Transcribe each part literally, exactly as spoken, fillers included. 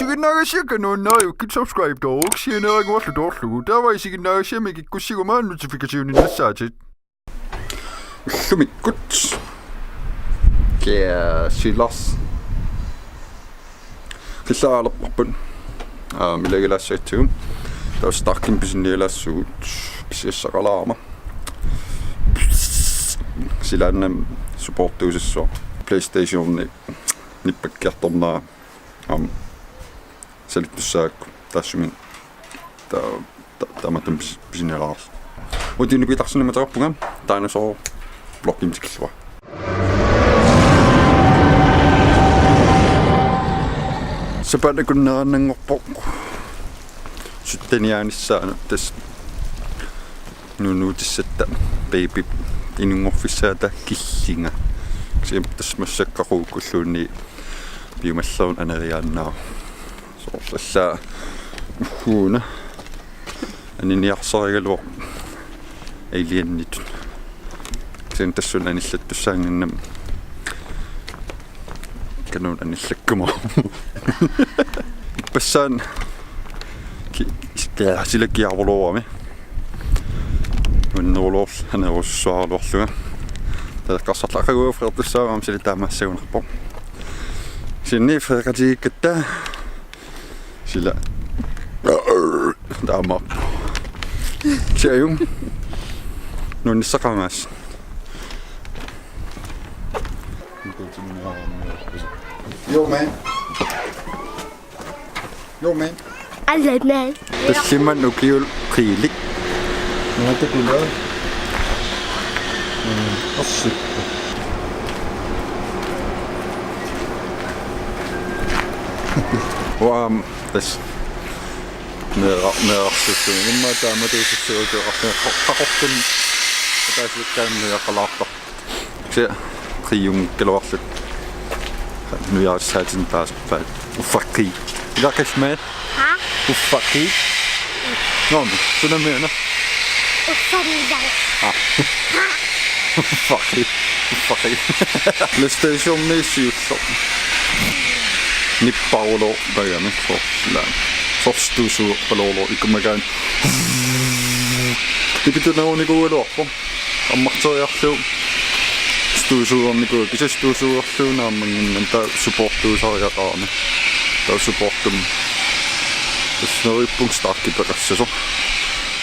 Isiginnaagassiakka nuannariukkit subscribe-tooruk sianeeraguarlu toorlugu. Taava isiginnaagassiami kikkussiguma notification-innassaatit. Ullumikkut. Kia silars. Qillaalerparput. Aam, ilagilaassagatsigu. Taava Starkimik pisinialaassuugut. Pisiassaqalaarama. Silaannam supportuusassuaq. PlayStationi nippakkiartornera. Aam. Salittussaagakku taassuma ta-, ta-, taamatut pis-, pisinialaarlugu. Uti nipitarsinni mateqarpunga, dinosaur vlogimik tikillugu. Sapaatip akunnera annanngorpoq. Sytteniaanissaanut tassa nunuutissatta baby inunngorfissaata killinga. Kisianni tassa massakkut qaqugukkulluunniit piumallerneq aneriaannaa. Soorlu alla uhuuna. Aniniarsarigaluaq alienitut. Kisianni tassunga anillattussaannginnama. Kanun anillakkuma. Ippassaq ki-, ki-, sila kiaruluarami. Unneruluarl-, anerusussuaraluarlunga. Taleqqarsarlaqagu freertussaagama sila taamaassagunarpoq. Sinni freeqatigiikkatta. Sila. Taama. Siajung. Nuannissaqarmaas. Yo, man. Yo, man. Alla, man. Tallimat ukiut qiilik. Naatakula. Mm, assi. Uaam, tassa. Meera-, meerarsussuugut. Immaqa taamatuussuugut. Qaqortun. Ataasiakkaanni meeraqalaartoq. Kisianni qiiunngikkaluarluta. Nujaassaatini taasarpaat. Uffaqi. Ilaqismaat. Ha? Uffaqi. Nå, men, suna meana. Uffamidang. Ah. Uffaqi. Uffaqi. PlayStationi siulleq. Nipparulooq pagami. Soorlu. Soorlu stuusuuppalorlor ikumagaan. Nipitunerunikuluarpoq. Ammarteriarlugu stuusuuernikuuvoq, kisianni stuusuuerlugu naammannginnami taava supportuusariaqarami. Taava supportum. Tassa neriuppunga Starki peqassasoq.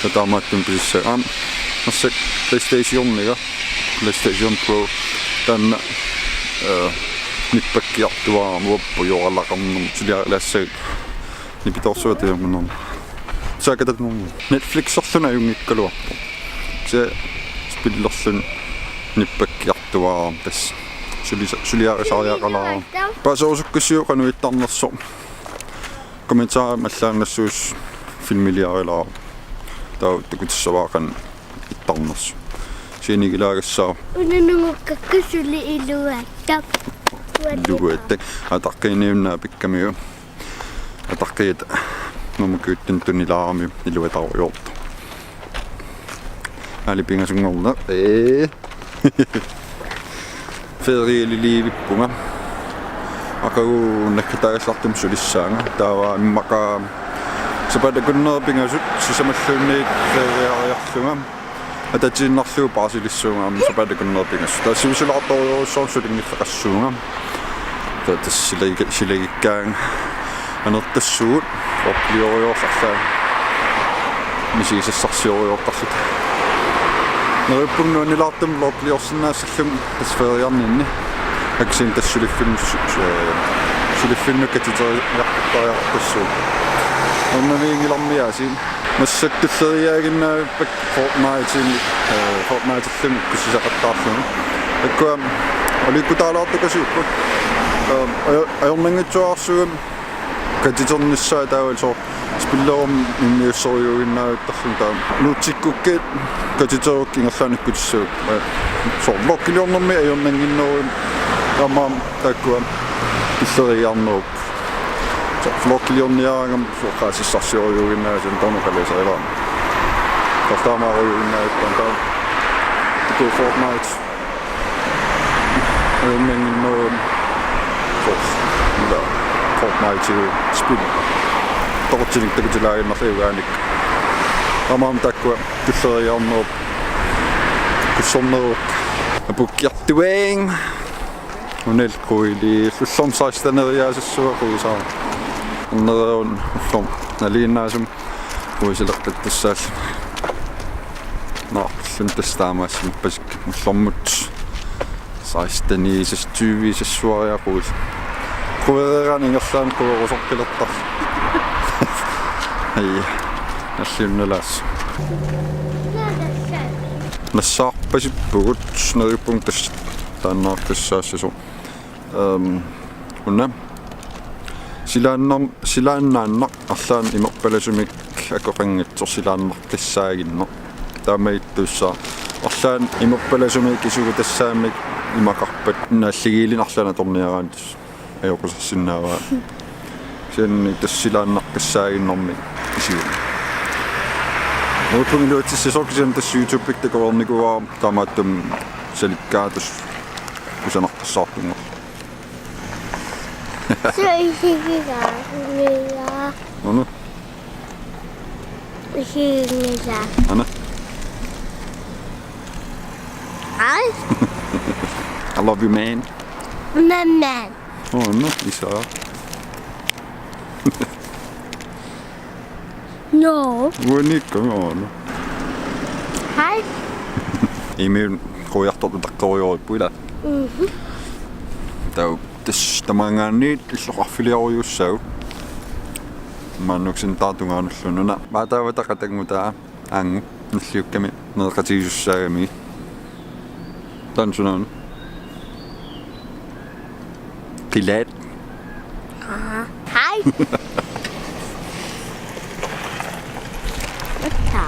Taava taamaattumik pisissaanga. Aamma massakkut PlayStationiga. PlayStation Pro. Taanna, eh, nippakkiartuaarama uanga pujoralaqarnermut suliarilaassagakku. Nipitoorsuaq tajamunnermi. Saakatatunnermi. Netflixerluni ajunngikkaluarpoq. Se spillerluni nippakkiartuaarama tassa. Sulisa-, suliarisariaqalaarama. Paaserusukkussiuk qanoq ittarnersoq. Kommentarimi allaannassuusi filmiliarilaaruk. Taava takutissavara qanoq ittarnersoq. Sianigilaagassaaru. Ununungukkakka suli iluaattak. Iluaattak. Ataqqiiniunnaapikkamigit. Ataqqiata mamakujuttunik tunilaarami iluatarujoortoq. Aali pingasunngorneq. Ee. Ferieliliivippunga. Aqagu nakkataagallartumik sulissaanga. Taava immaqa sapaatip akunneri pingasut sisamalluunniit feriariarlunga. Atatiinnarlugu paasilissuunga aamma sapaatip akunneri pingasut. Taava sivisulaartorujussuarmik sulinngilaqassuunga. Taava tassa silagi-, silagikkaanga anertassuugut. Vlogliorujussuarluta. Misigisassarsiorujussuarluta. Neriuppunga nuannilaartumik vlogliorsinnaassallugu tassa feriarninni. Kisianni tassa suliffinni su-, su-, suliffinnut katitereertartariaqartussuuvoq. Ornaviingilarmi aasiit. Massakkut tulleriiaaginnaavippakka Fortnite-imi, eh, Fortnite-illumi kussisaqattaarlugu. Takkua aliikkutaalaartukasiupput. Eh, ajo-, ajornanngitsuararsuugami katiternissaa taavalu soorlu spillerumik immiussorujuuginnaavittarluni taava. Nuutsikkukkit katiterukkit ingerlaannaq ikkutissavat. Eh, soorlu vloggiliornermi ajornannginneruvoq. Taamaammat taakkua tulleriiaarnerupput. Soorlu vloggiliorniaraangama soorlu oqaasissarsioriuginnaasunga taanna oqaluuserilaarama. Taamaaliuginnaavippara taava. Takuuk Fortnite. Ajornannginneruvoq. Soorlu. Ila. Fortnite-iuvoq spil. Toqutsinik takutilaaginnarlugu ugaanik. Aamma taakkua tulleriiaarnerup kussornerup. Apukkiartuaang. Unalquili ullormut seksten-eriaasassua quisa. Annereerun ullormut nalinginnaasumik quisileqqittussaalluni. Naartulluni tassa taamaassinnaappasikka ullormut seksten-i seksogtyve-sassuariaqus. Quereeraanni ingerlaannaq querusoqqilertarluni. Ai. Alliunnalaas. Nassaarpasippugut neriuppunga tassa taannaartussaassasoq. Ehm, una. Silaannar-, silaannaannaq arlaannik imerpalasumik akeqanngitsoq silaannaqqissaaginnaq. Taamaattussaq arlaannik imerpalasumik isugu tassaammik imaqarpat naalligiilin arlaannik atorniaraanni tassa ajoqusersinnaavaa. Kisianni tassa silaannaqqissaaginnarmik isugu. Uagut iluatsissasoq kisianni tassa YouTube-ikkut takoreernikuuara taamaattumik salikkaat tassa kusanartussaartunga. Suu isigigaa, isigigaa. Una. Isigigaa. Ana. Ai. I love you, man. Man, man. Oh, no, isa. No. Uanikka, oh, no. Hi. Imi quiartortut taqqerujoorippugut ila. Mhm. Tau, tassa tamaangaanniit illoqarfiliorujussuuvoq. Maannakkut sinnittut tungaanullu una. Maataavata qatanngutaa. Aangu, nalliukkami, nereqatigisussaagami. Taanna sunaana. Qilaat. Aha. Hi. What the?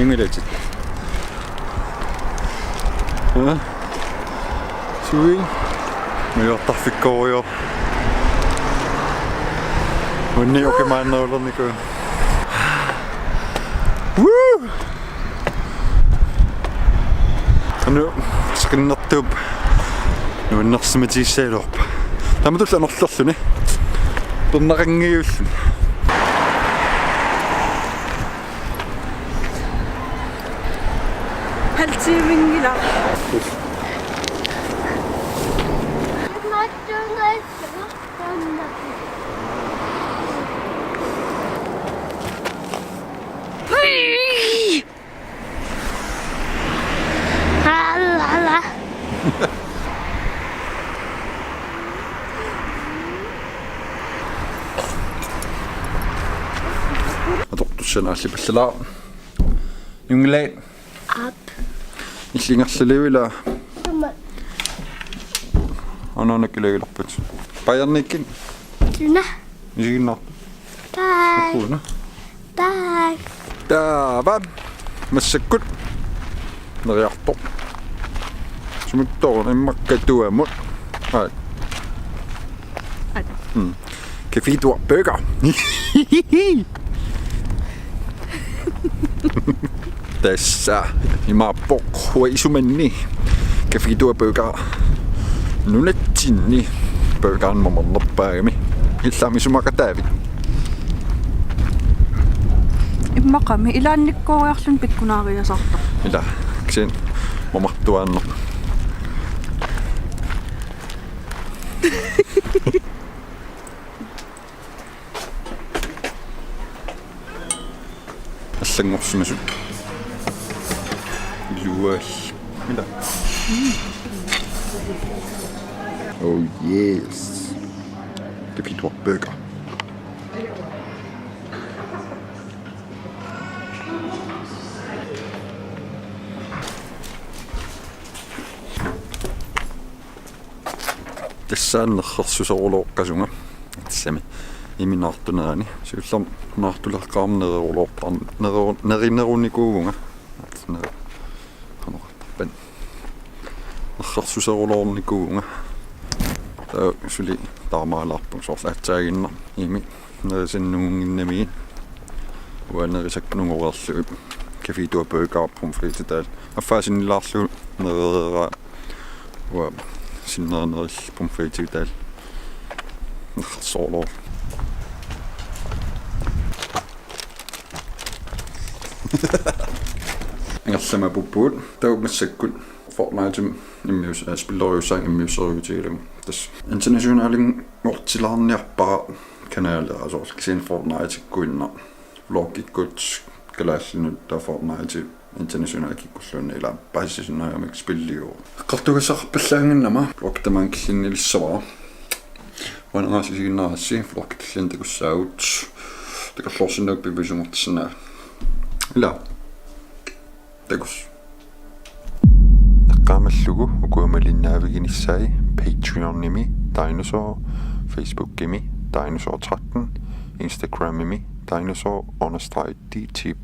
Ingilatit. Huh? Sui? Majuartarfikkorujo. Unni okimaannerulerniku. Woo! Anu, seqinnertuup nuannersimatigissagaluarpoq. Taamatullu anorlerluni. Tornaqanngiulluni. Halv time-nngilaq. Atortussanut aallipallalaaq. Jungle. Aap. Illit ingerlaliuk ila? Sumut? Anaana kilagilerpat. Bayernikkut. Suna. Isiginnaartut. Bye. Uuna. Bye. Taava. Massakkut. Neriartoq. Sumuttooruna immaqa tuamut. Aat. Aat. Mm. Café Duar Burger. Tassa imaappoq uanga isumanni Café Duar Burger nunatsinni burgerimik mamarnerpaagami. Illit aamma isumaqataavit? Immaqami ilaannikkooriarluni pikkunaariasaartoq. Ila, kisianni mamartuaannaq. Allanngorsimasut. Iluaal. Ila. Oh yes. Café Duar Burger. Tassaana nerrersuserulooqqasunga. Tassami. Imi naartunerani. Siullermik naartuleqqaarama nereruloorpara. Neru-, nerinerunikuuvunga. Neri-, qanoq oqartarpara. Nerrersuseruloornikuuvunga. Taava suli taamaalaarpunga soorlu aatsaaginnaq. Imi. Nerisannunnginnami. Uanga nerisakka nungoreerlugit. Café Duo Burger pomfrititaal. Affaa sinnilaarlugu nerereeraa. Uanga sinnerinerillu pomfrititaal. Nersorlor. Ingerlamappugut. Taava massakkut Fortnite immius-, spillerujussuaq immiusseriutigilagut. Tassa internationalinngortilaarniarpara kanalera soorlu kisianni Fortnite-ikkuinnaq. Vloggikkut kalaallinut taava Fortnite internationalkikkulluunniit ilaa paasisinnaamik spilliuvoq. Eqqartugassaqarpallaannginnama vlog tamaanga killinnilissavara. Uanga aasiit isiginnaarassi vloggi killinnut takussaagut. Takorloorsinnaavutit piviusunngortissinnaagavit. Ilaa. Takuss. Eqqaamallugu ukua malinnaaviginissaat Patreonimi Dinosaur, Facebookimi Dinosaur tretten, Instagramimi dinosaur understreg D T P.